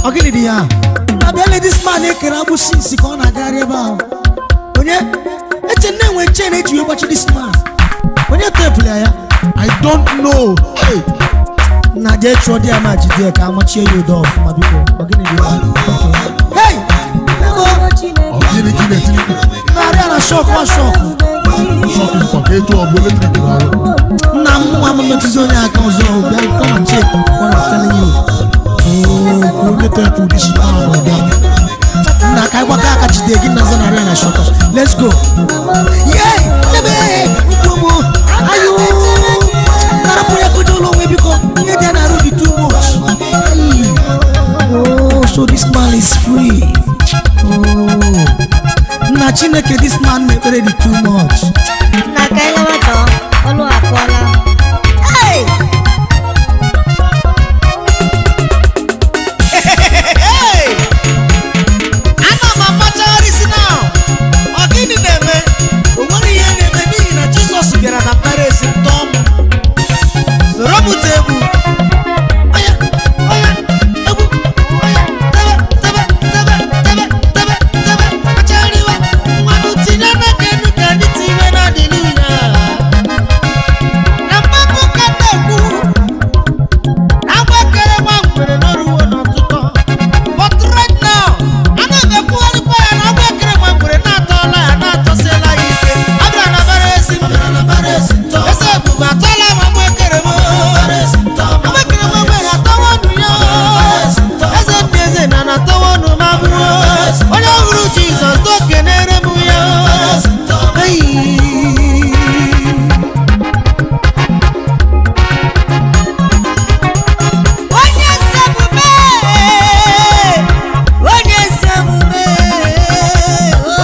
Ọ gịnị dị ya? Na bịa this man ekere agbụsị nsị ka ọ na-agagharị ebe ahụ. Onye eche nne nwe chain eji wee gbachi this man. Onye tepụrụ ya? I don't know. Hey. Na jee chụọ di ya ma jide ya ka amachie ya ụdọ ọfụma biko. Ọ gịnị dị ya? Hey! Ego! Ọ gịnị ka ị na-etiri mkpu? Narị na shọk ọ shọk. Shọk nkwa ka etu ọ bụ eletrik na-arụ. Nna m nwa m metụzi onye aka ọzọ bịa come and check what I'm telling you. Oh, onye tepụ this man ọbịa. Nna ka anyị gbakọ aka jide gị na zanarị na shọk. Let's go. Yay! Ebe! Mkpụmụ! Ayo! Narapụ ya kojo ụlọ onwe biko. Ihe dị ya na-arụ dị too much. Hey. Oh, so this man is free. Oh. Nna Chineke, this man na-ekpere dị too much. Na ka anyị lawa chọọ, ọlụ akụọla. Hey! Ana m amachagharịsị na ọ gịnị na-eme? O nwere ihe na-eme n'ihi na Jizọs bịara na mbara ezi tọọ m. Soro m tee egwu. Oya, oya, egwu, oya, tebe, tebe, tebe, tebe, tebe, tebe, machagharịwa. Mmadụ tinye n'aka enu ka anyị tinye na haleluya. Na mgbapụ ka m na-ekwu, na agbakere nwa ngwere n'oruwo n'ọtụtụ. But right now, ana m ekwugharịkwa ya na agbakere nwa ngwere na-atọla ya na-atọsiela ya ike. Abịara na bara ezi m. Eze ebube atọla m agbakere m. Agbakere nwa ngwere atọwa ọnụ ya. Eze ndị eze na na-atọwa ọnụ m abụrụ. Onye hụrụ Jizọs tokenere m ya. Hey. Onye ezi omume, onye ezi omume,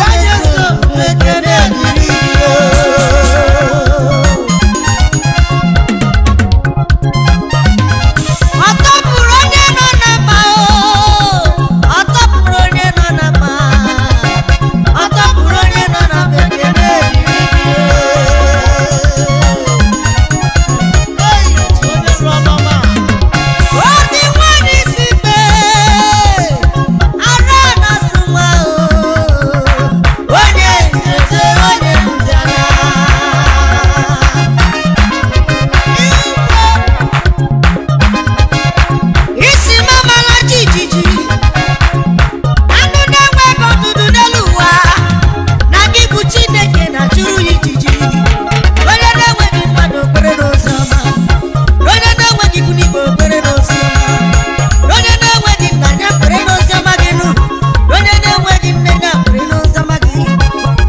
Onye ezi omume kene dịrị gị o. Ọ tọpụrụ onye nọ na mma o, ọ tọpụrụ onye nọ na mma, ọ tọpụrụ onye nọ na mma, ekele dịrị gị o. Hey, onye rụ ọma ma. Obi nwanyị si mee, ara na-asụ nwa o, onye njeje, onye njala. Isi mamala jijiji, anụ na-enweghị ọdụdụ n'elu ụwa, na gị bụ Chineke na-achụrụ ya ijiji. Onye na-enweghị mmadụ kwere n'ozi ọma. Onye na-enweghị ikwu n'igbo kwere n'ozi ọma. Onye na-enweghị nna ya kwere n'ozi ọma gị nụ. Onye na-enweghị nne ya kwere n'ozi ọma gị.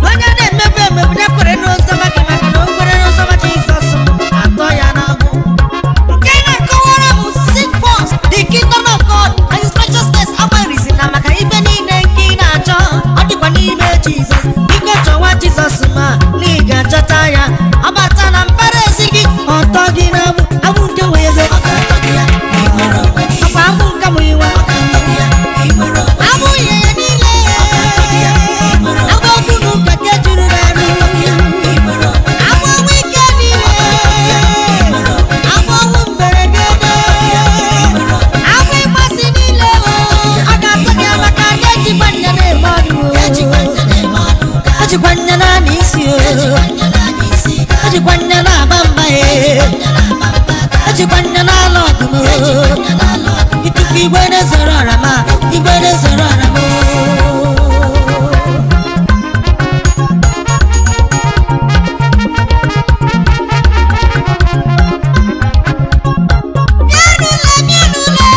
Onye na-emebu emebu ya kwere n'ozi ọma gị maka na o kwere n'ozi ọma Jizọs atọ ya n'ahụ. Nke na-akọwara m seek first the kingdom of God and his righteousness agbarịsị na maka ife niile nke ị na-achọ ọ dịkwa n'ime Jizọs. Biko chọwa Jizọs ma na ị ga-achọta ya. Ọ bata na mbara ezi gị ọtọ gị n'agbụ agbụ nke nwe ego ọkwa agbụ nke mụ iwe agbụ ihe ya niile agbụ okwu na ụka nke juru n'arụ agbụ ọnwụ ike niile agbụ ọnwụ mberede agbụ ịgbasị niile o ọ ga-atọ gị maka na ejikwa nya na-eme ọnụ o ejikwa nya na-ana isi o ejikwa nya na-aba mba e ejikwa nya na-alụ ọgụ m o itufu igwe na-ezoro ọra ma igwe na-ezoro ọra m o. Bịanụle, bịanụle,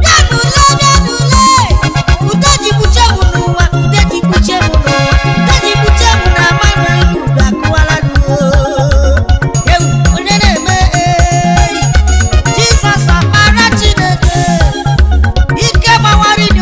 bịanụle, bịanụle. Ude ji kpuchie m n'ụwa, ude ji kpuchie m n'ụwa, ude ji kpuchie m na ama na ilu udo akụwala gị oo. Ewu, onye na-eme ee. Jizọs amara Chineke, ike gbawara ili.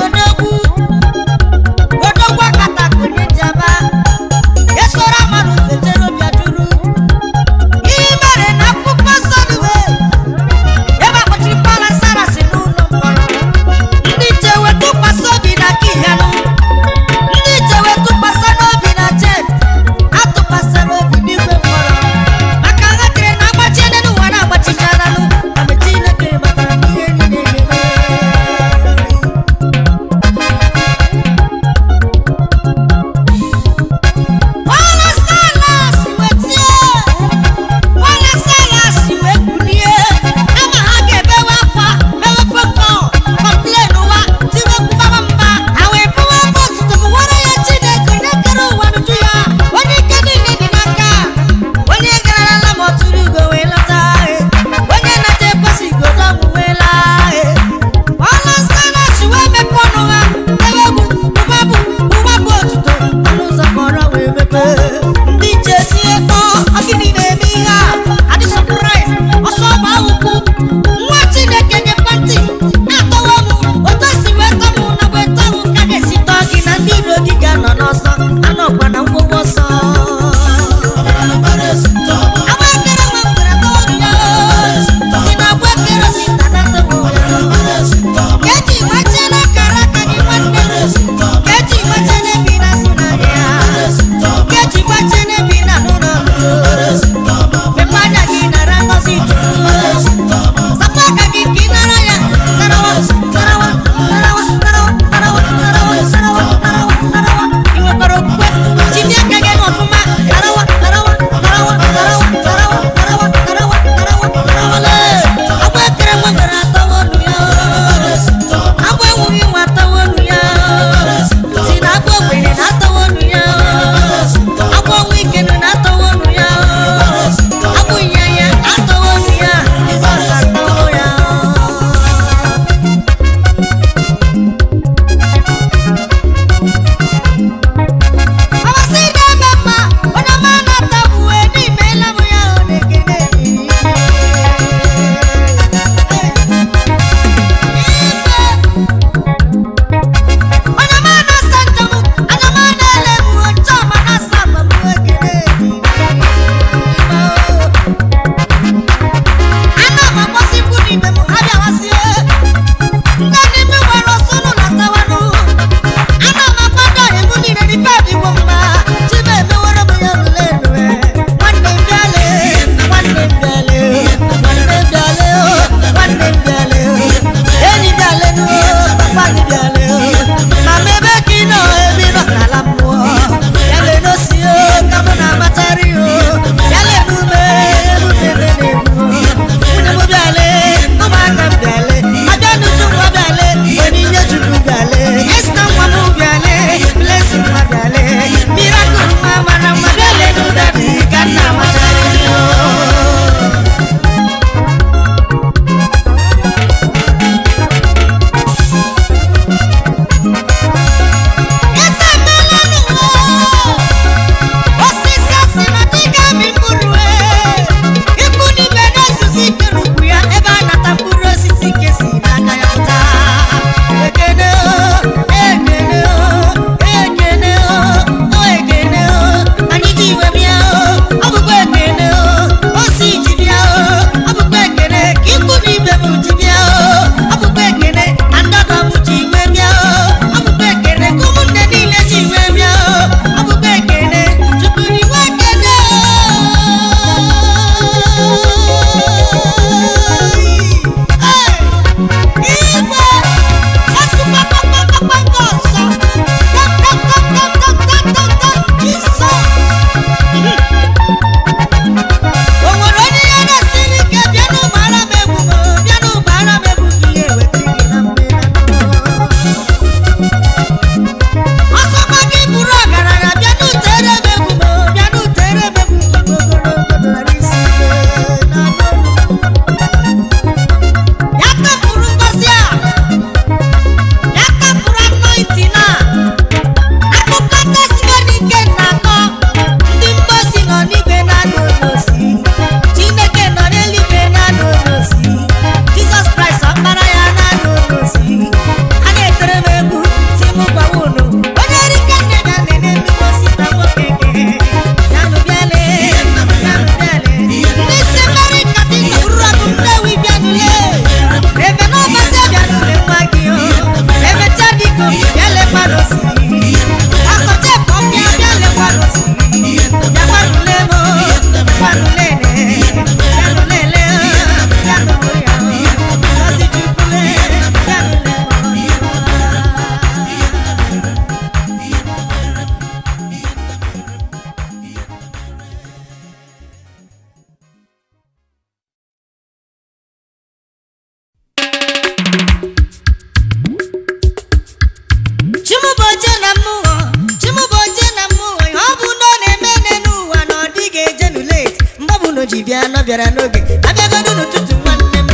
bịara n'oge. Abịagodu n'ụtụtụ nwanne m,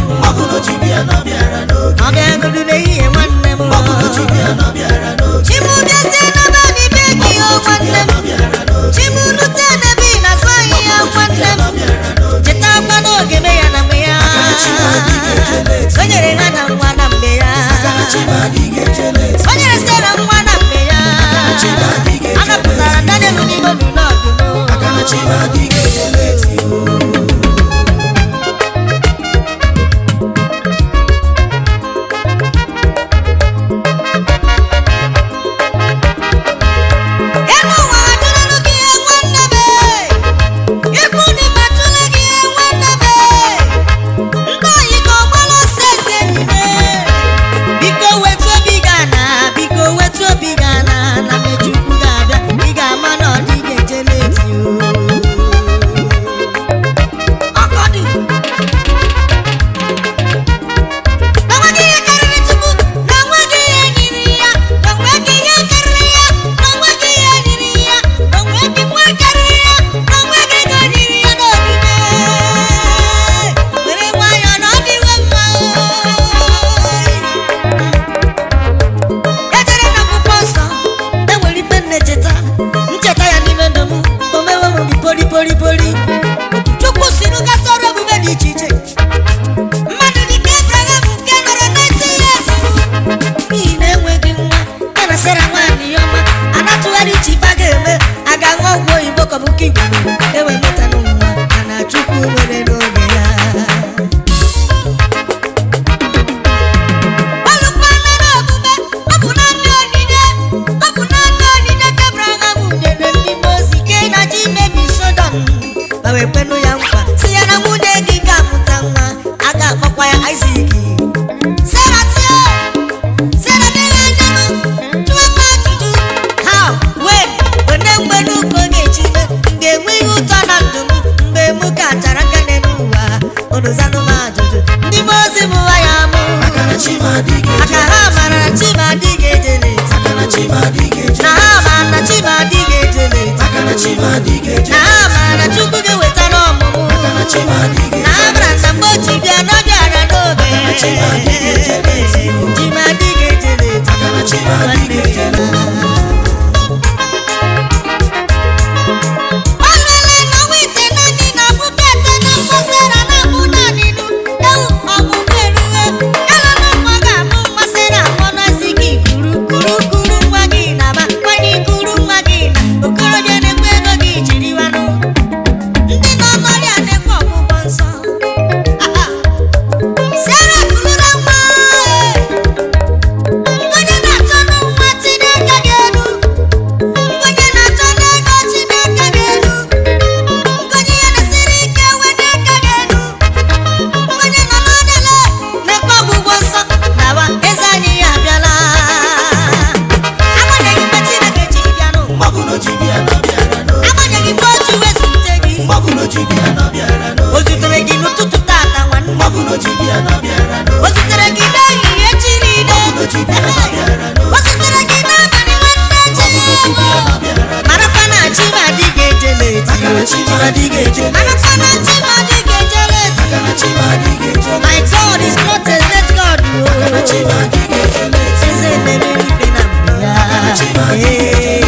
ọ bịagodu n'ehihie nwanne m. Chimu bịazie n'abalị be gị o nwanne m. Chimu lute n'ebe ị na-azụ ahịa nwanne m. Cheta akwa n'oge mee ya na mgbe ya. O nyere ha na nwa na mgbe ya. O nyere Sera nwa na mgbe ya. A napụtara Daniel n'ime olulu ọdụm. Elu ụwa ajụlanụ gị ihe nwanne m e. Ikwu na ibe ajụla gị ihe nwanne m e. Ndị oyi ka ọgbala ọsọ eze enyi m e. Biko wetu obi gị ana, biko wetu obi gị ana, na mgbe Chukwu ga-abịa, ị ga-ama na ọ dịghị eje leti o. Ọkọdụ. Na nweghị ihe karịrị Chukwu, na nweghị ihe nyiri ya, na nweghị ihe karịrị ya, na nweghị ihe nyiri ya, na nweghị nwa karịrị ya, na nweghị ego nyiri ya n'ogige. Were nwayọọ na ọ dịwo mma. Ejere na akwụkwọ nsọ, enwere ife m na-echeta, ncheta ya n'ime ndụ m, o mewe m obi pori pori pori. Otu Chukwu si rụgasị ọrụ ebube dị iche iche. Mmadụ dịka Abraham nke nọrọ 90 years n'ihi na enweghị nwa ya na Sera nwaanyị ya ọma a na-atụgharị iche ife a ga-eme a ga-aṅụ ọgwụ oyibo ka ọ bụ nke Igbo enwe mụtanụ nwa mana Chukwu nwere n'oge ya. Ọlụkwana n'omume, ọ bụ naanị onyinye, ọ bụ naanị onyinye ka Abraham nyere ndị mmụọ ozi nke na-achọ imebi Sodom. Ma wee kwenụ ya nkwa, sị ya na nwunye gị ga-amụta nwa, a ga-akpọkwa ya Isaac. Sera tie, Sera dịghị anya m, jụọ m ajụjụ, how, when, one mgbe n'ụkọ ga-echi mee, m ga-enwe ihe ụtọ na ndụ m mgbe mụ ka chara aka n'elu ụwa. Unu zanụ m ajụjụ, ndị mmụọ ozi mụwa ya mụ. Aka ha mara na chi ma adịghị eje leti. Na ha mara na chi ma adịghị eje leti. Na ha mara na Chukwu ga-eweta n'ọmụmụ. Na ha mara na mgbe o ji bịa na ọ bịara n'oge. Chi ma adịghị eje leti. Nwanne ya. Olele na wite naanị na bukete na mkpọsara na abụ naanị nụ ewu ọmụmụ eruwe elu na nwa ga-amụ nwa sera amụ na-asị gị kuru kuru kuru nwa gị na-aba nwanyị kuru nwa gị na okorobịa na-ekwe ego gị jiriwanụ ndị nọ n'ọrịa na-ekwe ọgwụgwọ nsọ. Sera kulura nwa ee. Onye na-achọ nwa Chineke gị elu. Onye na-achọ n'ego Chineke gị elu. Onye ya na-esiri ike weta aka gị elu. Onye nọ n'ọdịle na-ekwe ọgwụgwọ nsọ nawa eze anyị ya abịala. Agbanyeghị mgbe Chineke ji bịa n'ụwa. Agbanyeghị mgbe o ji wezute gị. O zutere gị n'ụtụtụ tata nwanne. O zutere gị n'ehihie echi niile. O zutere gị n'abalị nwanne echi. Marakwa na chi ma adịghị eje leti. Marakwa na chi ma adịghị eje leti. My God is not a late God. Oh. Eze na-eme ife na mgbe ya. Ee.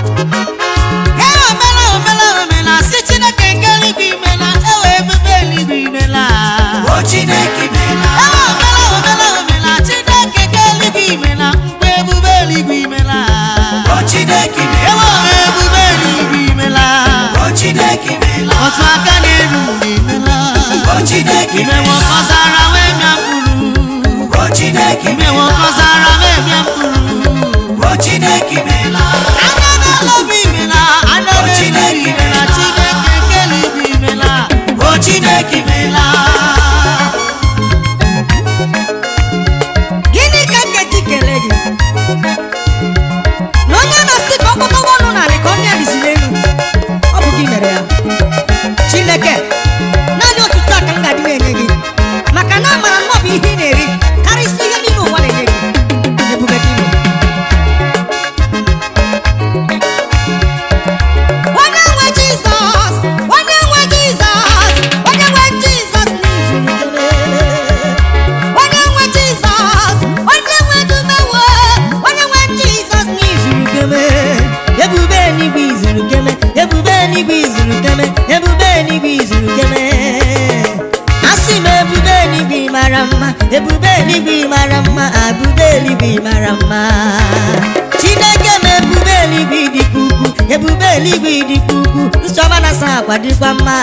Ee, omela omela omela si Chineke nke eluigwe imela, ewe ebube eluigwe imela. Ewe omela omela omela Chineke nke eluigwe imela, mgbe ebube eluigwe imela. Ewe ebube eluigwe imela. Otu aka na-eru mgbe imela. Imewo kọzara wee mịa mkpụrụ. Imewo kọzara wee mịa mkpụrụ. Anya na-elobi imela, anya na-elobi imela, Chineke nke eluigwe imela. O Chineke imela. Gịnị ka m ga-eji kelee gị? Na onye na-asị ka ọ kpọkọwa ọnụ narị ka ọnụ ya dịziri elu. Ọ bụ gị mere ya. Chineke, naanị otuto a ka m ga-adị na-enye gị. eluigwe izuru keme, ebube eluigwe izuru keme. Asị m ebube eluigwe mara mma, ebube eluigwe mara mma, ebube eluigwe mara mma. Chineke m ebube eluigwe dịkwa ukwu, ebube eluigwe dịkwa ukwu, nsọma na asa akwa dịkwa mma.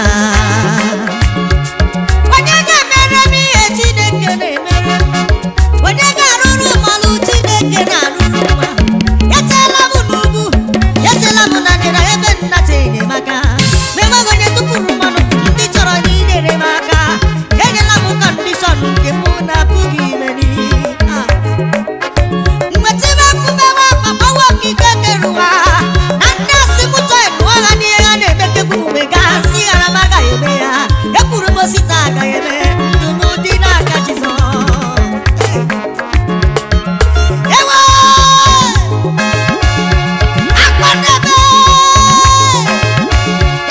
Onye ga-emere m ihe Chineke na-emere m? Onye ga-arụrụ m ọrụ Chineke na-arụrụ m? Etela m n'ugwu, etela m na ndịda ebe nna enyemaka. Ma enweghị onye tụpụrụ mmanụ ndị chọrọ inyere m aka. Enyela m condition nke mụ na-apụghị imeri. Nwetịbe mkpumewe papa nwoke kere ụwa na ndị asị m chọọ ịnụ agha n'ihe ha na-emekekwu mgbe gaa si ghara m agaghị eme ya. Ekwuru m osita agaghị eme ndụ m dị n'aka Jizọs. Ewo! Akwadebe!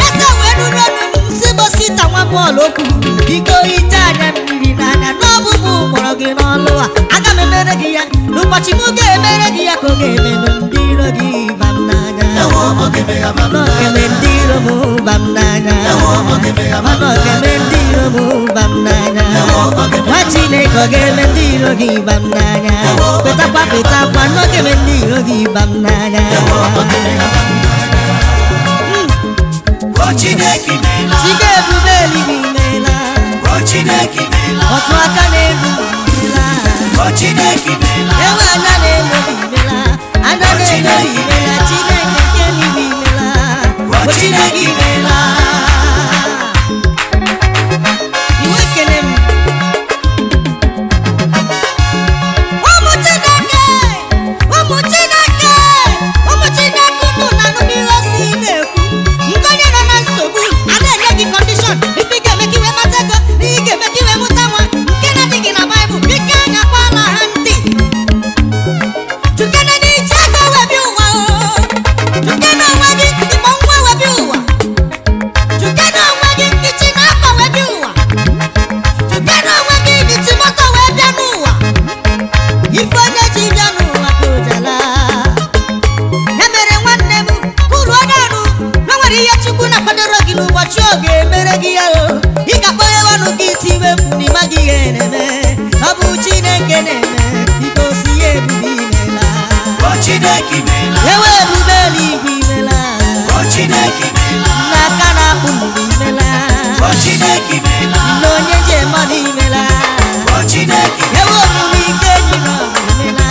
Eze wee nụrụ ọnụ m sị m osita nwa bọọlụ okwu biko ite anya mmiri n'anya n'ọbụ m kpọrọ gị n'ọlụ a aga m emere gị ya n'ụbọchị m ga-emere gị ya ka ọ ga-emenụ ndị iro gị ba m n'anya. Mana ọ ga-eme ndị iro m ba m n'anya. Mana ọ ga-eme ndị iro m ba m n'anya. Nwa Chineke ọ ga-eme ndị iro gị ba m n'anya. Pụtakwa pụtakwa na ọ ga-eme ndị iro gị ba m n'anya. Sike ebube eluigwe imeela. Otu aka na-eru imela. Ewe anya na-elu imela. Anya na-elu imela. Chineke nke eluigwe imela. O Chineke imela. Iwe ekele m. Ụmụ Chineke, ụmụ Chineke, ụmụ Chineke unu na-anụ n'ihe o si na-ekwu. Nke onye nọ na nsogbu a na-enye gị condition ife ị ga-eme ka iwe mata ego na ị ga-eme ka iwe mụta nwa nke na-adịghị na Baịbụl biko anyakwala ha ntị. Jukene n'iche ego wee bịa ụwa o. Jukene onwe gị ịkpọ nwa wee bịa ụwa. Jukene onwe gị ichi na akwa wee bịa ụwa. Jukene onwe gị ichi moto wee bịa n'ụwa. Ife onye ji bịa n'ụwa ka o jela. Ya mere nwanne m kụrụ onye ọrụ na o nwere ihe Chukwu na-akwadoro gị n'ụbọchị ọ ga-emere gị ya o. Ị ga-akpọghe ọnụ gị tiwe mkpu na ịmaghị ihe na-eme. Ọ bụ Chineke na-eme biko si ya ebube imela. Ewe ebube eluigwe imela. N'aka na-akpụ mgbe imela. Na onye ji mmadụ imela. Ewe omume ike enyi na ọgụ imela.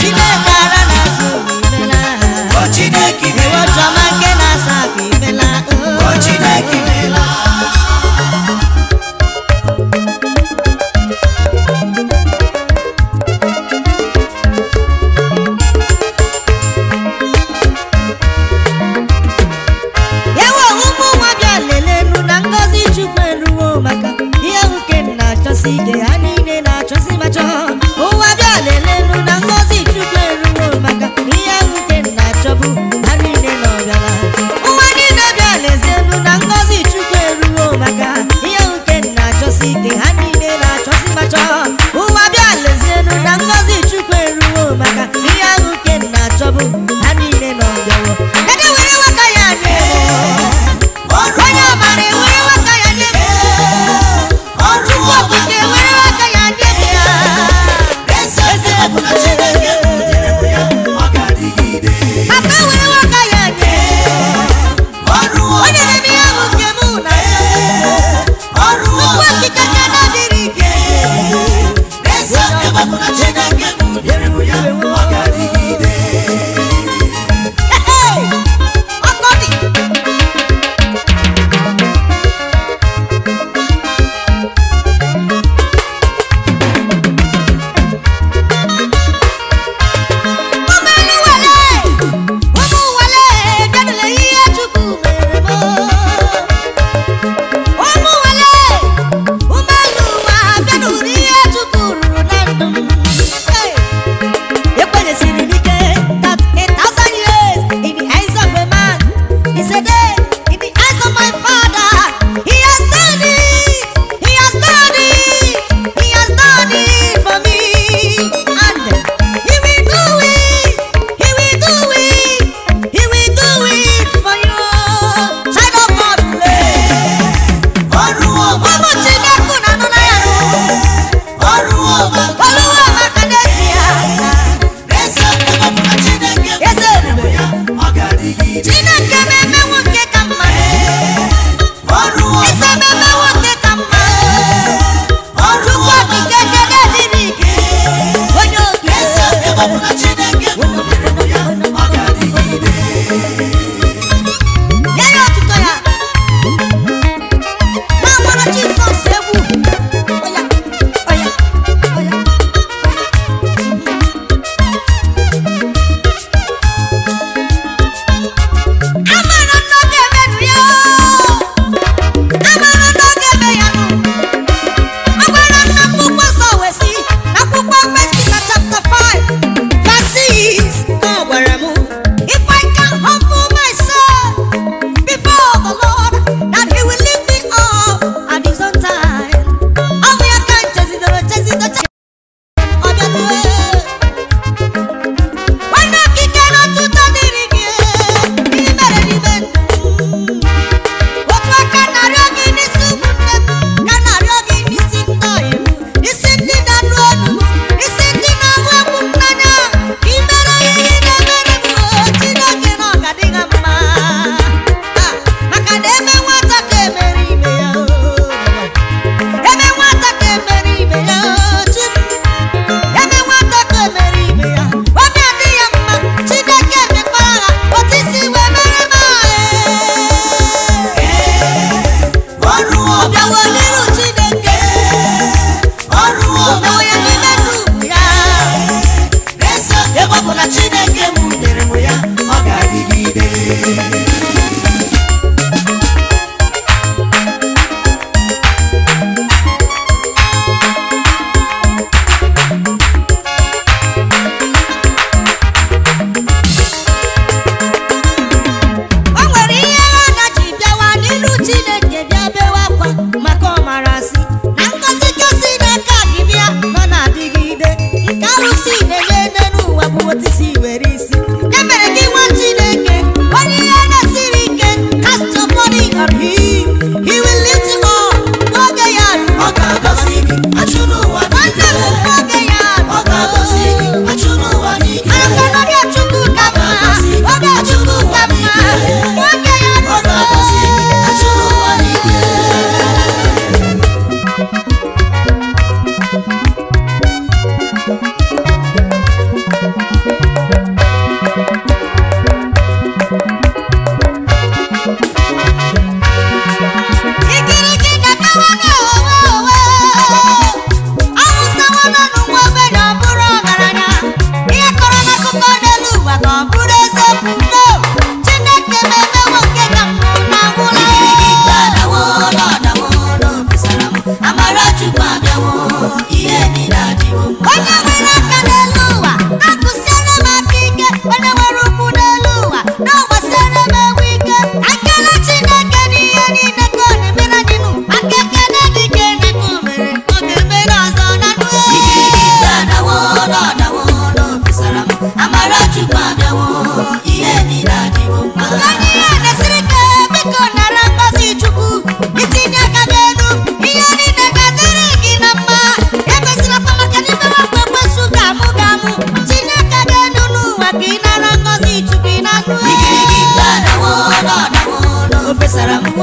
Chineke ara na-azụ imela. Ewe ọchọma nke na-asa akụ imela. Ewe ụmụ nwa bịa lelenu na ngọzi Chukwu eruwo maka ihe nke na-achọsi ike ha niile na-achọsi ma chọọ. Ụwa bịa lelenu na ngọzi Chukwu eruwo maka ihe nke na-achọbụ ha niile na ọbịala. Ụwa niile bịa lezienu na ngọzi Chukwu eruwo maka ihe nke na-achọsi ike ha niile na-achọsi ma chọọ. Ụwa bịa lezienu na ngọzi Chukwu eruwo maka ihe nke na-achọbụ ha niile na ọbịawo. Kedu were nwaka ya nye onye ọbara ewere nwaka ya nye Chukwu okike ewere nwaka ya nye ya. Papa ewere nwaka ya nye onye na-eme ihe ahụ nke mụ na Chukwu okike ka na-adịrị ike. Hey! Ọkọ dị. Ụmụ elu wele, ụmụ wele, bịanụle ihe Chukwu mere m. Ụmụ wele, ụmụ elu ụwa, bịanụrụ ihe Chukwu rụrụ na ndụ m. Hey! Ekwenyesiri m ike that 1,000 years in the eyes of a man is a day in the eyes of my father. He has done it. He has done it. He has done it for me. And he will do it. He will do it. He will do it for you.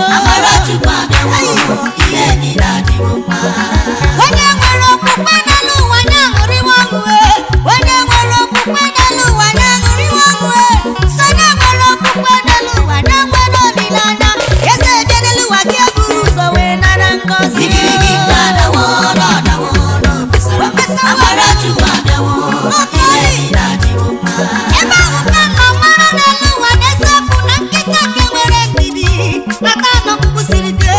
abịawo. Amara Chukwu abịawo, ihe niile adịwo mma. Onye nwere okwukwe n'elu ụwa ya aṅụrịwa ọṅụ e. Onye nwere okwukwe n'elu ụwa ya aṅụrịwa ọṅụ e. Sọ onye nwere okwukwe n'elu ụwa ya nwere olileanya. Eze bịa n'elu ụwa gị eburu ụzọ wee nara ngọzi. Igirigi nke adawo, n'ọdawo, n'ofesara. Amara Chukwu abịawo, ihe niile adịwo mma. Ebe ahụ ka nọ mara n'elu ụwa na-esepụ na nkịta nke nwere ndidi maka na ọkpụkpụ siri ike.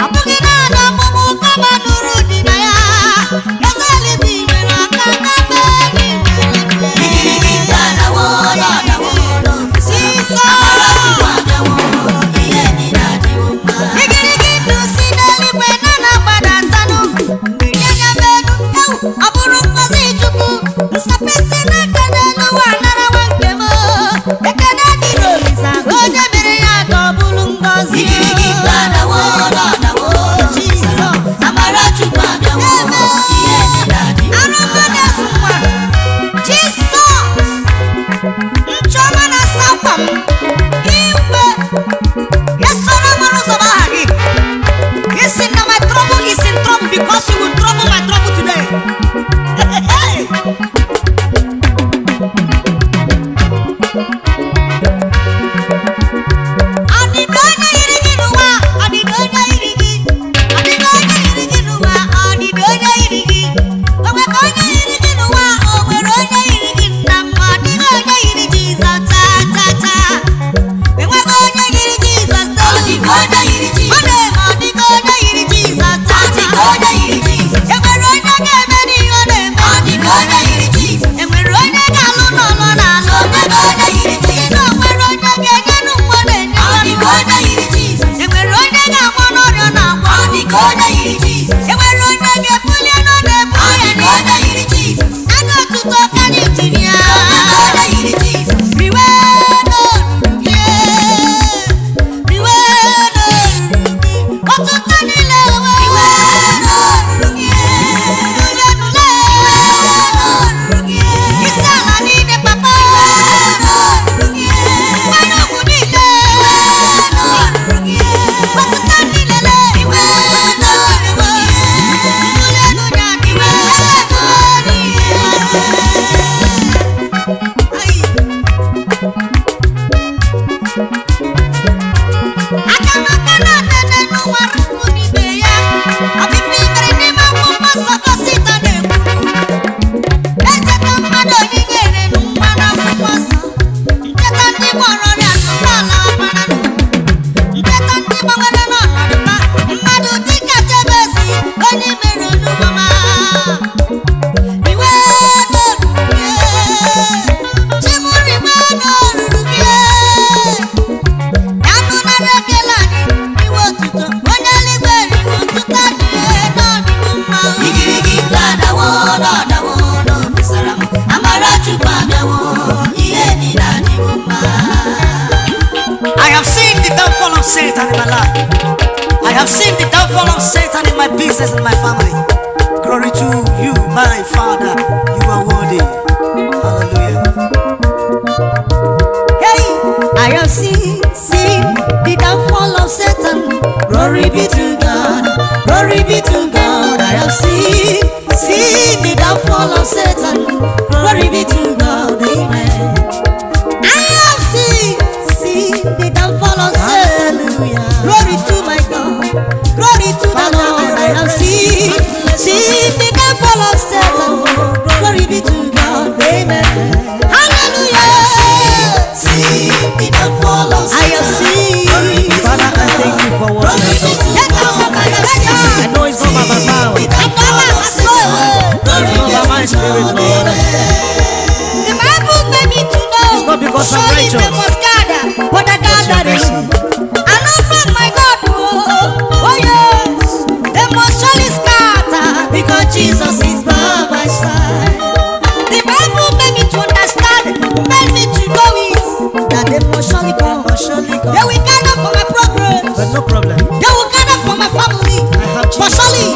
Ọ bụghị naanị ọkpụkpụ kama nụrụ dị na ya. Eze eluigwe nwere aka aka mee Igirigi nke adawo, n'ọdawo, n'ofesara. Amara Chukwu abịawo, ihe niile adịwo mma. Igirigi ndụ si n'eluigwe na na-agbadatanụ. Mmiri anya menu, ewu, ọ bụrụ ngọzi Chukwu. Nsọpịsị n'aka n'elu ụwa narawa nke m. Ekene dịrị Olisa, onye mere ya ka ọ bụrụ ngọzi. Igirigi nke adawo, n'ọdawo, n'ofesara. Amara Chukwu abịawo, ihe niile adịwo mma. Arụmọdụ Jisọs, nchọma na-asa akwa m, igwe, esoro mara ụzọ m aha gị. Isi na my trouble is in trouble because you will trouble my trouble today. Ọ dịka onye yiri gị n'ụwa, ọ dịka onye yiri gị. Ọ dịka onye yiri gị n'ụwa, ọ dịka onye yiri gị. O nwere onye yiri gị n'ụwa, o nwere onye yiri gị nna m, ọ dịghị onye yiri Jizọs taa taa taa. Enweghị onye yiri Jizọs Ọ dịka onye yiri Jizọs. Ọ na-eme ọ dịka onye yiri Jizọs taa Ọ dịka onye yiri Jizọs. Enwere onye ga-eme n'ihe ọ na-eme. Ọ dịka onye yiri Jizọs. Enwere onye ga-alụ n'ụlọ na-alụ. O nweghị onye yiri Jizọs. O nwere onye ga-enye nwa na-enye. Ọ dịka onye yiri Jizọs. Enwere onye ga-agwọ n'ọrịa na-agwọ. Ọ dịka onye yiri Jizọs. Enwere onye ga-ebuli elu Ọ na-ebuli dịka ya. onye yiri Jizọs. Aga otuto ka anyị jiri ya. O nweghị onye yiri Jizọs. Riwe n'olulu gị. Riwe n'olulu gị. Otuto niile we. Riwe n'olulu gị. Nule nule. N'olulu gị. Isi ala niile papa. N'olulu gị. Mmanụ ọgwụ niile. N'olulu gị. Otuto niile le. Riwe n'olulu gị. Nule nule ya. Riwe n'olulu gị. Ai. Aka maka na nene n'ụwa rụpụ n'ibe ya. Ọpịpị mere n'ime akwụkwọ nsọ gosita na-ekwu. Echeta mmadụ onyinye ere n'ụwa n'akwụkwọ nsọ. Ncheta ndị gwọrọ ọrịa n'ụlọ ala ọbara. Ncheta ndị gbanwere n'ọnọdụ ha. Mmadụ dịka Jebezi, onye mere onugbu Riwe n'olulu gị. Chimu riwe n'olulu gị. Anụ nara ekele anyị, iwe otuto, onye eluigwe riwe otuto anyị, n'ọdịwo mma. Igirigi nke adawo, n'ọdawo, n'ofesara m. Amara Chukwu abịawo, ihe niile adịwo mma. I have seen the downfall of Satan in my life. I have seen the downfall of Satan in my business and my family. Glory to you, my Father. You are worthy. Hallelujah. Hey, I have seen the downfall of Satan. Glory be to God, glory be to God. I have seen the downfall of Satan. Glory be to God, amen. I have seen the downfall of Satan. Glory to my God, glory to the Lord. I have seen the downfall of Satan. Glory be to God, amen. Hallelujah. See the downfall of I have Satan. seen. Father, I thank you for what you have done. I know it's not by my power. The downfall of Satan. It's not by my spirit, Lord. The Bible made me to know. It's not because I'm Surely righteous. they must gather, but the But your gathering. mercy. I know from my God, oh, oh yes, they must surely scatter because Jesus is by my side. The Bible made me to understand, made me to know it, that they must surely come. They will gather for my progress. But no problem. They will gather for my family. I have But Jesus. surely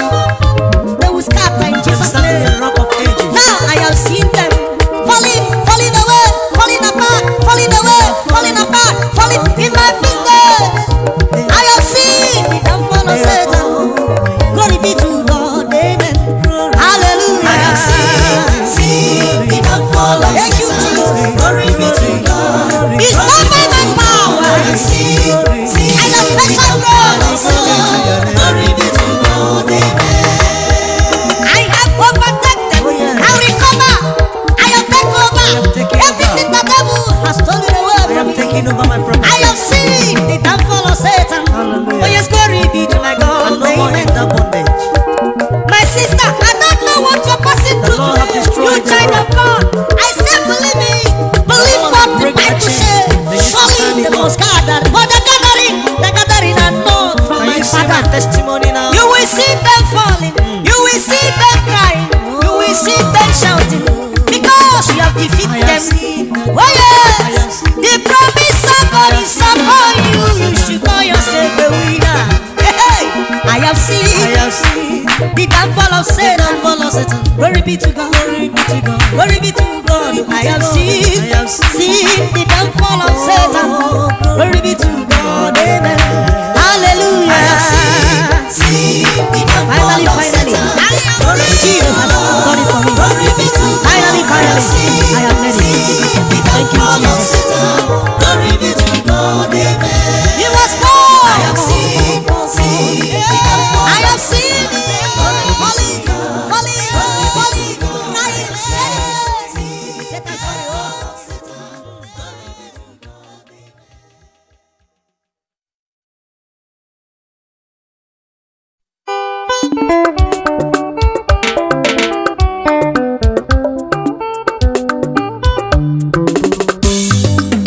they will scatter in Jesus' Standing name. in the rock of ages. Now I have seen them falling, falling away, falling apart, falling away, falling apart, falling in my business. I have Testimony now. You will see them falling. You will see them crying. You will see them shouting. Because you have defeated I have them. seen them. Oh I have yes. seen The promise of God is upon you. You should call yourself a winner. Hey, hey. I have seen I have seen the downfall of the Satan. downfall of Satan. Glory be to God. Glory be to God. Glory be to God. I have seen, I have seen. seen the downfall of Satan. Oh, Glory be to God. Amen. Hallelujah. I have seen the downfall Finally, of finally. Satan. I have seen Jesus has done it for me. Glory be to God. Finally, finally, I have made it. The Thank you, downfall of Jesus. Satan. Glory be to God. Amen. He was born. I have seen the downfall I of have seen falling, falling, falling, crying. Satan, sorry, oh.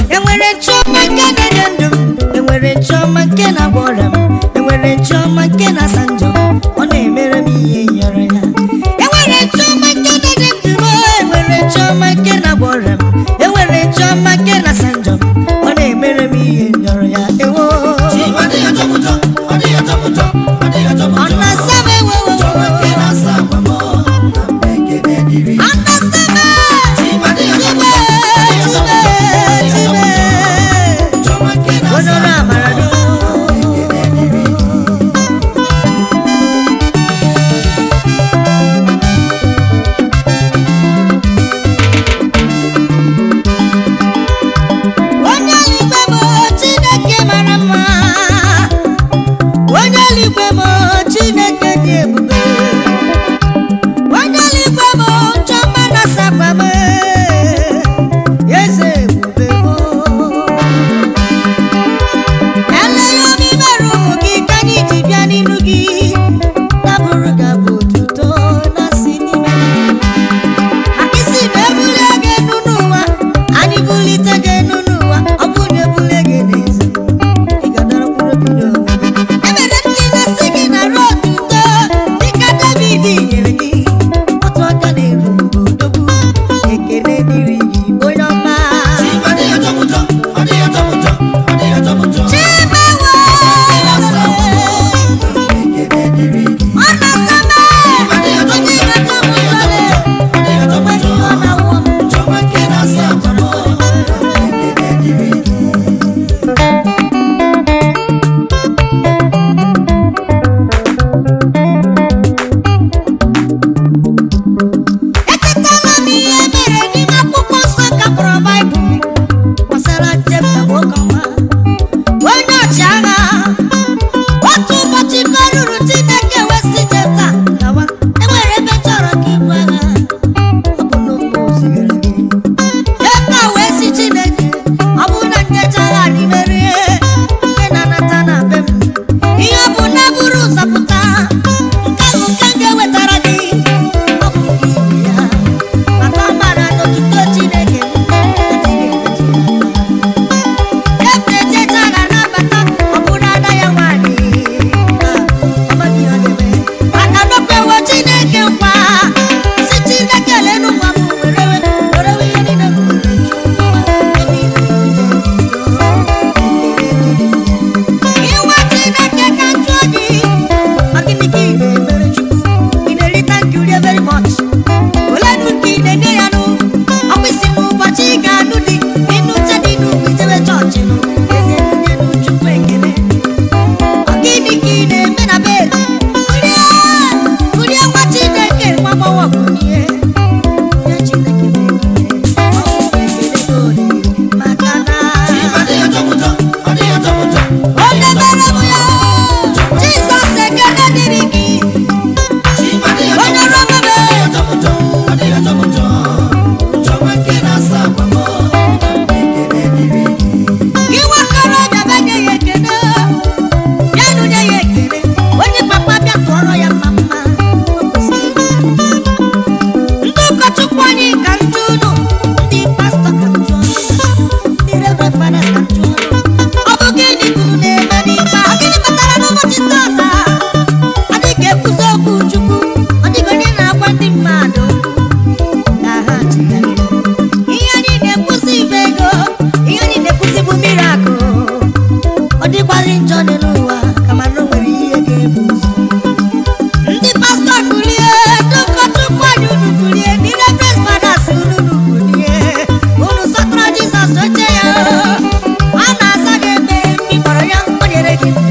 Enwere nchọma nke na-enye ndụ m, enwere nchọma nke na-agwọ ọrịa m, enwere nchọma nke na-asa njọ m, ọ na-emere m ihe nyọrọ ya. Enwere nchọma nke na-enye ndụ m, enwere nchọma nke na-agwọ ọrịa m, enwere nchọma nke na-asa njọ m, ọ na-emere m ihe nyọrọ ya. Ewo. Ọ dịghị ọjọ m ụjọ, ọ dịghị ọjọ m ụjọ, ọ dịghị ọjọ m Ọ ụjọ. na-asa m ewo. Chọwa nke na-asa agwa m, na m ekele dịrị. Ọ na-asa m. Ọ dịghị ọjọ m ụjọ, ọ dịghị ọjọ m ụjọ, ọ dịghị ọjọ m ụjọ. Chọwa nke Onye na-asa ọrụ amara agwa m, ekele dịrị. Onye eluigwe m Chineke mara mma, onye eluigwe m Chineke dị ebube, onye eluigwe m chọma na sakwa m, eze ebube m. Eleghị obi mere ụmụ gị ka anyị ji bịa n'iru gị, nabụrụ gị abụ otuto na-asị n'ime isi na-ebuli gị elu n'ụwa, anyị bulite gị elu n'ụwa, ọ bụ na ebuli gị n'ezi, ị ga-adara mkpụrụ obi n'onwe gị. Emere ndị na-asị gị na otuto dịka David nyere gị otu aka na-eru odogwu, ekele dịrị gị onye ọma. Ọ dịghị ọjọ m ụjọ, ọ dịghị ọjọ m ụjọ, ọ dịghị ọjọ m ụjọ. Chimewo, Na-asa agwa m, na m ekele dịrị gị. ọ na-asa m, Ọ dịghị ọjọ m ụjọ, ọ dịghị ọjọ m ụjọ, ọ dịghị ọjọ m ụjọ. ọ na-awụ m. Chọwa nke na-asa agwa m, na m ekele dịrị gị. dịkwara njọ n'elu ụwa kama na o nwere ihe ga-ebu ụzọ. Ndị pastọ kulie, ndị ụkọchukwu anyị unu kulie, ndị reverend fathers unu kulie, unu sọtụrụ Jizọs oche ya. Ọ na-aza gị ebe mgbe ị kpọrọ ya, o nyere gị ndụ.